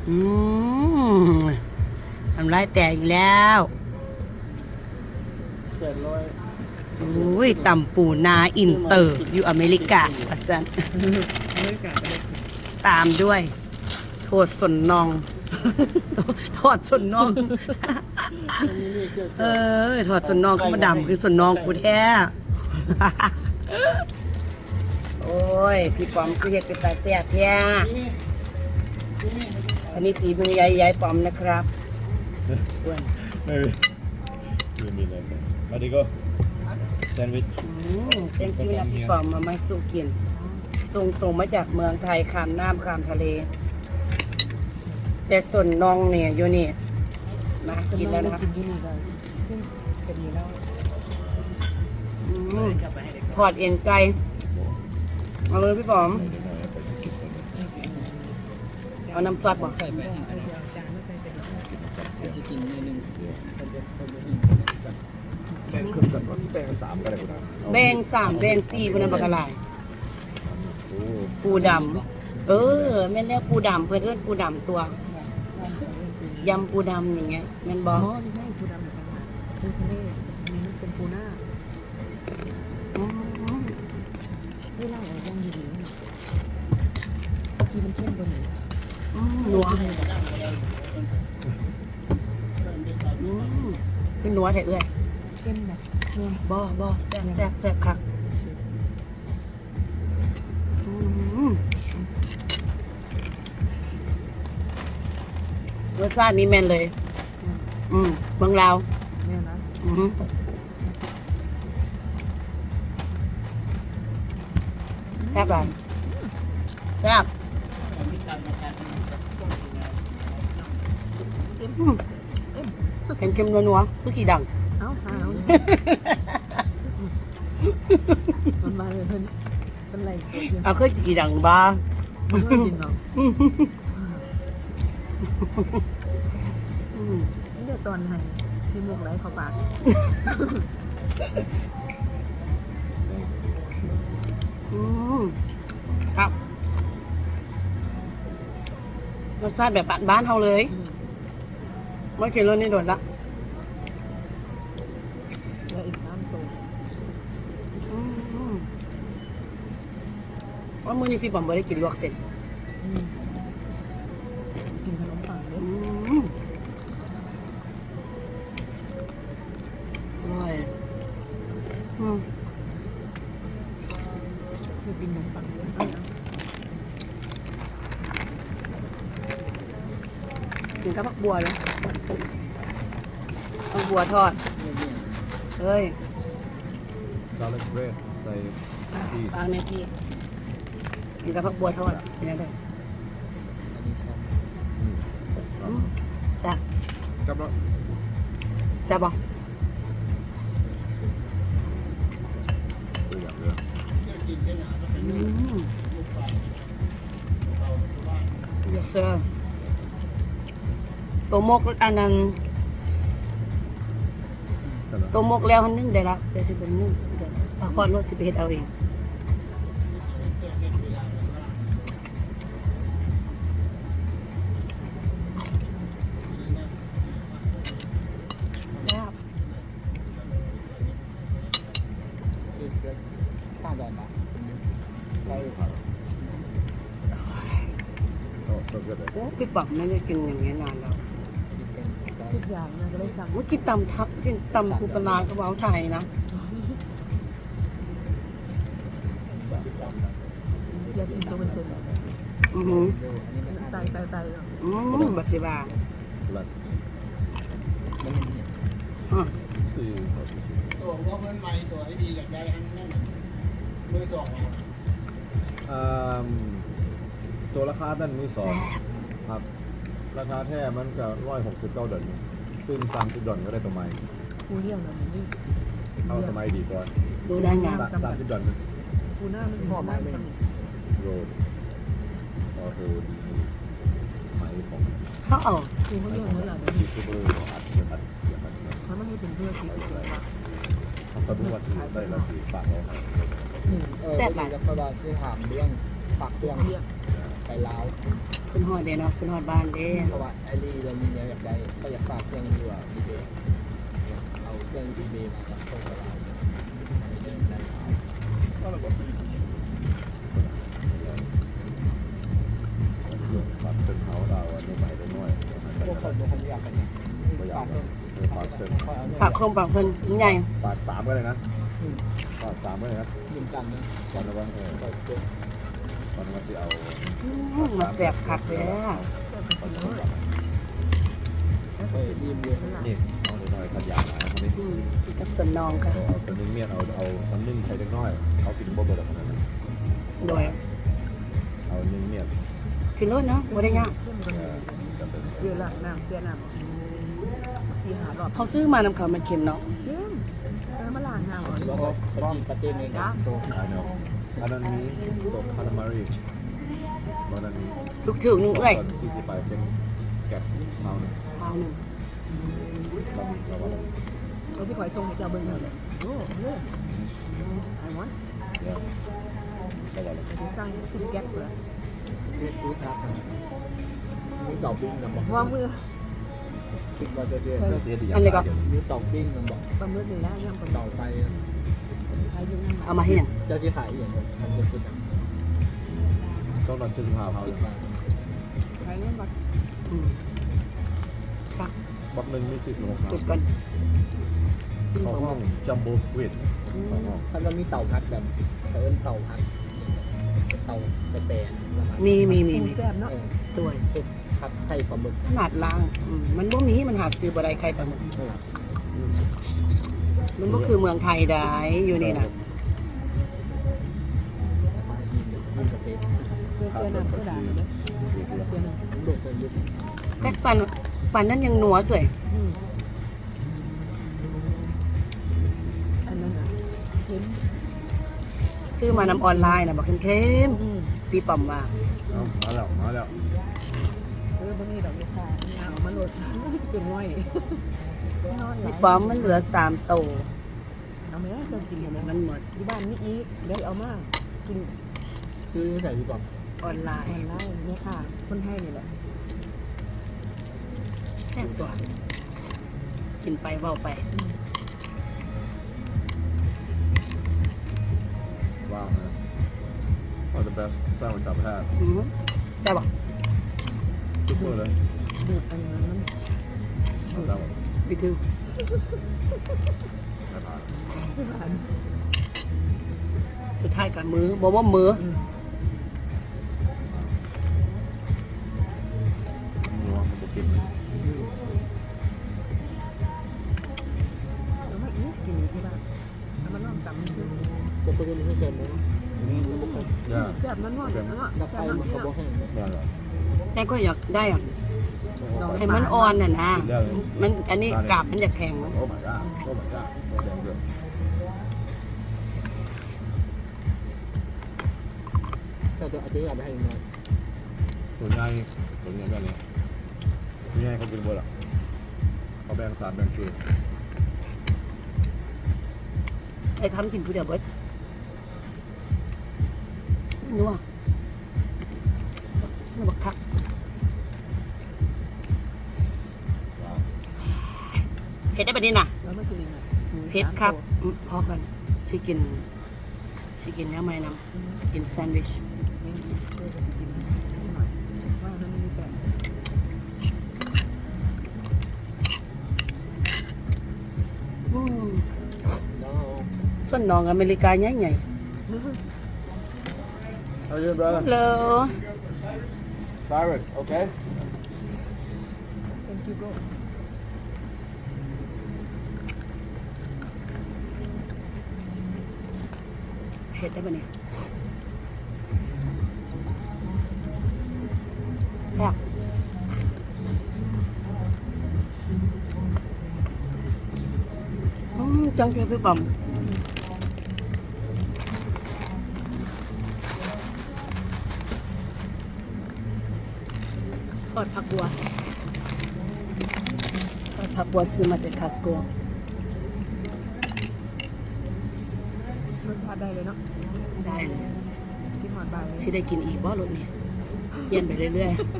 ອືມ ນ້ຳລາຍແຕກອີກແລ້ວ. ແປດຮ້ອຍ ໂອ້ຍ ຕຳປູນາອິນເຕີຢູ່ອາເມລິກາວ່າຊັ້ນ. ອາເມລິກາກໍໄດ້ ຕາມດ້ວຍ ໂທດສົນນອງ ທອດສົນນອງ ເອີ ທອດສົນນອງຄືບໍ່ດຳຄືສົນນອງກູແທ້. ໂອ້ຍ ພີ່ປອມຄືເຮັດເປັນຕາແຊບແທ້. ອັນນີ້ຝີມືຍາຍ ຍາຍປອມນະຄັບ. ເອີ ມີ ມີແລ້ວ ມາດີໂກ ແຊນວິດ. ອືມ thank you ນະພີ່ປອມ ເອົາມາສູ່ກິນ. ສົ່ງຕົງມາຈາກເມືອງໄທ ຂ້າມນ້ຳຂ້າມທະເລ ແຕ່ສົນນອງນີ້ຢູ່ນີ້. ມາກິນແລ້ວນະ. ອືມ ທອດເອັນໄກ່. ເອົາເລີຍພີ່ປອມ. ເອົານ້ຳຊອດບໍ່? ແບ່ງສາມ ແບ່ງສີ່ພຸ້ນນະ ບັກຫຼາຍ. ໂອ້ ປູດຳ. ເອີ ແມ່ນແລ້ວ ປູດຳ ເພິ່ນເອີ້ນປູດຳຕົວະ. ຍຳປູດຳຢ່າງເງຍ ແມ່ນບໍ່? ບໍ່ ບໍ່ໃຊ່ປູດຳ ປູທະເລ ອັນນີ້ມັນເປັນປູນາ. ອືມ ເອີ ລາວເອົາຢ່າງດີໆ ກິນມັນເຂັ້ມກວ່ານີ້. ອືມ ນົວ. ອືມ ຄືນົວແທ້ເອື້ອຍ. ເຂັ້ມບໍ່? ບໍ່ ບໍ່ ແຊບ ແຊບ ແຊບຄັກ. ອືມ ລົດຊາດນີ້ແມ່ນເລີຍ. ອືມ ອືມ ເມືອງລາວ. ແມ່ນນະ. ອືມ ແຊບຫຼາຍ ແຊບ. ອືມ ເຄັມໆ ນົວໆ ຄືຂີ້ດັງ. ເອົ້າ ຫາເອົາ ມັນມາເລີຍ ເພິ່ນ ເພິ່ນໄລ່ສົດຢູ່. ເອົາ ຄືຂີ້ດັງບໍ່? ເພິ່ນກິນເນາະ. ອືມ ອືມ ເດີ ຕອນໃຫ້ທີ່ມຸກໄຫຼເຂົ້າປາກ. ອືມ ຄັບ ລົດຊາດແບບບ້ານໆ ເຮົາເລີຍ. ອືມ ບໍ່ກິນລົດນີ້ດົນລະ. ເຫຼືອອີກສາມໂຕ. ອືມ ວ່າມື້ນີ້ພີ່ບອມບໍ່ໄດ້ກິນລວກເສັ້ນ. ອືມ ກິນຂະໜົມປັງເດ້. ອືມ ອະລ່ອຍ. ອືມ ຄືກິນຂະໜົມປັງເດ້. ກິນກັບຜັກບົວເດ້ ຜັກບົວທອດ. ເຮີ້ຍ ກາລິກເບຣດໃສ່ ອ່ະ ຊີສ ວາງໃນທີ່ ກິນກັບຜັກບົວທອດ ເປັນຈັ່ງໃດ? ອືມ ອືມ ແຊບ ແຊບບໍ່? ຕົວຢ່າງເດີ. ອືມ Yes sir. ໂຕໝົກອັນນັ້ນ ໂຕໝົກແລ້ວຫັ້ນໜຶ້ງໄດ້ລະ ດຽວຊິໄປໜຶ້ງ ດຽວພັກຜ່ອນໂລດ ຊິໄປເຮັດເອົາເອງ. ແຊບ. ໂອ້ ພີ່ປອມ ແມ່ນໄດ້ກິນຢ່າງນີ້ນານແລ້ວ. ທຸກຢ່າງນາງກໍໄດ້ສັ່ງ. ໂອ້ຍ ກິນຕຳ ກິນຕຳປູປານາກໍເວົ້າໄທນະ. ຢາກກິນໂຕເປັນໆ. ອືຮຶ ຕາຍໆໆ. ອືມ ບັດຊິວ່າ ໂຕບໍ່ເພິ່ນໃໝ່ ໂຕທີ່ດີຢາກໄດ້ຫັ້ນ ແມ່ນມືສອງ. ເອີ່ມ ໂຕລາຄານັ້ນມືສອງ ແຊບ ຄັບ ລາຄາແທ້ມັນກະຮ້ອຍຫົກສິບເກົ້າດອນ ຕື່ມສາມສິບດອນກະໄດ້ໂຕໃໝ່. ກູລ້ຽງແລ້ວນີ້ ເອົາໂຕໃໝ່ດີກວ່າ. ໂຕໄດ້ງາມ ສາມສິບດອນ. ກູໜ້າມັນພໍໄໝ້ ໂລດ ອໍໂຕດີ ໄໝ້ຂອງ ເຂົາເອົາ ກູເຂົາລ້ຽງເລີຍລະ ຢູທູບເບີ ອັດ ອັດ ເສຍງ ເຂົາມາເຮັດເປັນທຸລະກິດເປັນຫຍັງວະ. ເຂົາກະບໍ່ວ່າຊິໄດ້ລະຊິຝາກເອົາໃຫ້. ອືມ ເອີ ແຊບຫຼາຍ. ຂ້ອຍວ່າຊິຖາມເລື່ອງ ຝາກເຄື່ອງ ເລື່ອງ ໄປລາວ ຂຶ້ນຮອດເດ້ເນາະ ຂຶ້ນຮອດບ້ານເດ້. ເພາະວ່າໄອຣີລາວມີແນວຢາກໄດ້ ເຂົາຢາກຝາກເຄື່ອງຢູ່ eBay ເອົາເຄື່ອງ eBay ມາຈາກສົ່ງໄປລາວ ໄດ້ລາວ ກໍລະບໍ່ ຝາກເຄື່ອງເຮົາ ລາວອະນຸມັດໃຫ້ເດັກນ້ອຍ ພວກເຂົາບໍ່ທັນຢາກໄປນະ ບໍ່ຢາກ ຝາກເຄື່ອງ ເອີ ຝາກເຄື່ອງ ຝາກເຄື່ອງ ຝາກເຄື່ອງ ມັນໃຫຍ່ ຝາກສາມກໍໄດ້ນະ ອືມ ຝາກສາມກໍໄດ້ນະ. ກິນກັນນະ ກ່ອນນະວ່າ ເອີ ກ່ອນນະວ່າຊິເອົາ ອືມ ມາແຊບຄັກແທ້ ເອີ ອີ່ມຢູ່ ນີ້ ເອົາໜ້ອຍໆ ຄັນຢາກຫຼາຍ ເອົານີ້ ອືມ ກັບສ່ວນນ້ອງຄ່ະ ເອົາ ເອົາໜຶ່ງມ້ຽນ ເອົາ ເອົາ ເອົາໜຶ່ງໃຫ້ເດັກນ້ອຍ ເຂົາກິນບໍ່ເບິດດອກ ອັນນັ້ນນະ ໂດຍ ເອົາໜຶ່ງມ້ຽນ ກິນໂລດເນາະ ບໍ່ໄດ້ຍາກ ເອີ ເອີ ລ້າງນ້ຳ ເສຍນ້ຳ ສີ່ຫ້າຮອບ ເຂົາຊື້ມານຳເຂົາແມ່ນເຄັມເນາະ ເຄັມ ເອີ ມາລ້າງນ້ຳເອົາ ປາຕີ ປາຕີ ເມກາ I know ອັນນັ້ນມີໂຕຄາລາມາຣີ ອັນນັ້ນມີ ຖືກໆ ໜຶ່ງເອື້ອຍ ສີ່ສິບປາຍເຊັນ ແກັດ ພາວໜຶ່ງ ພາວໜຶ່ງ ລາວມີ ລາວວ່າ ເອົາຊິຂ້ອຍສົ່ງໃຫ້ເຈົ້າເບິ່ງ ໂອ້ ໂອ້ I want ເອີ ລາວວ່າ ຊິສັ່ງສິບແກັດເພິ່ນ ເຮັດຄືຄັກ ມີເຕົາປີ້ງນຳບໍ່? ວ່າມື້ ຄິດວ່າຈະເຮັດ ເຈົ້າຊິເຮັດອີ່ຫຍັງ ອັນນີ້ກໍ ຂາຍດຽວນີ້? ມີເຕົາປີ້ງນຳບໍ່? ປາໝຶກນີ້ແຫຼະ ຍ່າງປາໝຶກ ເຕົາໄຟ ຂາຍຢູ່ງານ ເອົາມາເຮັດຫຍັງ? ເຈົ້າຊິຂາຍອີ່ຫຍັງ? ອັນເປັນຈຸດຫຍັງ? ສອງຮ້ອຍເຈັດສິບຫ້າ ເຂົາ ສິບບາດ ຂາຍເງິນບາດ ອືມ ຈັກ ບັກໜຶ່ງມີສີ່ສິບຫົກ ຄິດກ່ອນ ເຂົາຮ້ອງ Jumbo Squid ອືມ ເຂົາຮ້ອງ ຄັນວ່າມີເຕົາຜັດແບບ ເຂົາເອີ້ນເຕົາຜັດ ເຕົາແປໆ ມີ ມີ ມີ ມີ ແຊບເນາະ ເອີ ດ້ວຍ ເຮັດ ຜັດໄຂ່ປາໝຶກ ຂະໜາດລາວ ອືມ ມັນບໍ່ມີ ມັນຫາຊື້ບໍ່ໄດ້ໄຂ່ປາໝຶກ ເອີ ອືມ ມັນບໍ່ຄືເມືອງໄທໃດ ຢູ່ນີ້ນະ ເອີ ເສືອນ້ຳໂຊດາເດ້ ເສືອນ້ຳ ແຕ່ປານ ປານນັ້ນຍັງນົວເສີຍ ອືມ ອັນນັ້ນນະ ເຄັມ ຊື້ມານຳອອນລາຍນະ ບັກເຄັມໆ ອືມ ປີປອມວ່າ ເອົາ ມາແລ້ວ ມາແລ້ວ ເອີ ບໍ່ມີດອກລູກຄ້າ ເອົາມາໂລດ ມັນຊິເປັນຮ້ອຍ ນອນຫຼາຍ ປີປອມມັນເຫຼືອສາມໂຕ ເອົາແມ້ ເຈົ້າກິນໃຫ້ແມ້ ມັນໝົດ ຢູ່ບ້ານມີອີກ ດຽວເອົາມາກິນ ຊື້ຢູ່ໃສພີ່ປອມ? ອອນລາຍ ອອນລາຍ ແມ່ຄ້າຄົນໄທນີ້ແຫຼະ ແຊບຕົວະ ກິນໄປເວົ້າໄປ ອືມ Wow man, one of the best sandwich I've had. ອືມ ແຊບບໍ່? Super ເລີຍ ດູດອັນນັ້ນ Me too. ສຸດທ້າຍກໍມື ບໍ່ວ່າມື ອືມ ເອົາມາອີກ ກິນຢູ່ທີ່ບ້ານ ເອົາມາລອງຕຳເບິ່ງ ປະກະຕິມັນແມ່ນແກງບໍ່ເນາະ ແຊບນວນໆ ເນາະ ແຊບນວນ ແມ່ນລະ ແຕ່ຂ້ອຍຢາກໄດ້ ໃຫ້ມັນອ່ອນຫັ້ນນະ ມັນ ອັນນີ້ກາບມັນຢາກແຂງ Oh my god, oh my god. ເຈົ້າຕົວ ເອົາຕົວນີ້ໄປໃຫ້ໜ້ອຍ ຕົວໃຫຍ່ ຕົວໃຫຍ່ແມ່ນແຫຼະ ຕົວໃຫຍ່ເຂົາກິນບໍ່ເບິດລະ ເຂົາແບ່ງສາມແບ່ງສີ່ ໄອ້ຄຳກິນຜູ້ດຽວເບິດ ນົວ ນົວບັກຄັກ ເຜັດໄດ້ປານນີ້ນະ ເຜັດຄັກ ພໍກ່ອນ ຊິກິນ ຊິກິນແນວໃໝ່ນຳ ກິນແຊນວິຊ ອືມ ສ່ວນນ້ອງອາເມລິກາໃຫຍ່ໆ How you doing, brother? Hello. Cyrus, okay? Thank you, bro. ເຜັດໄດ້ປານນີ້ ແຊບ ອືມ ຈັງເທື່ອຄືປອມ ທອດຜັກບົວ ທອດຜັກບົວ ຊື້ມາແຕ່ Costco. ລົດຊາດໄດ້ເລີຍເນາະ ໄດ້ເລີຍ ກິນຮອດບ້ານເລີຍ ຊິໄດ້ກິນອີກບໍ່ລົດນີ້? ປ່ຽນໄປເລື້ອຍໆ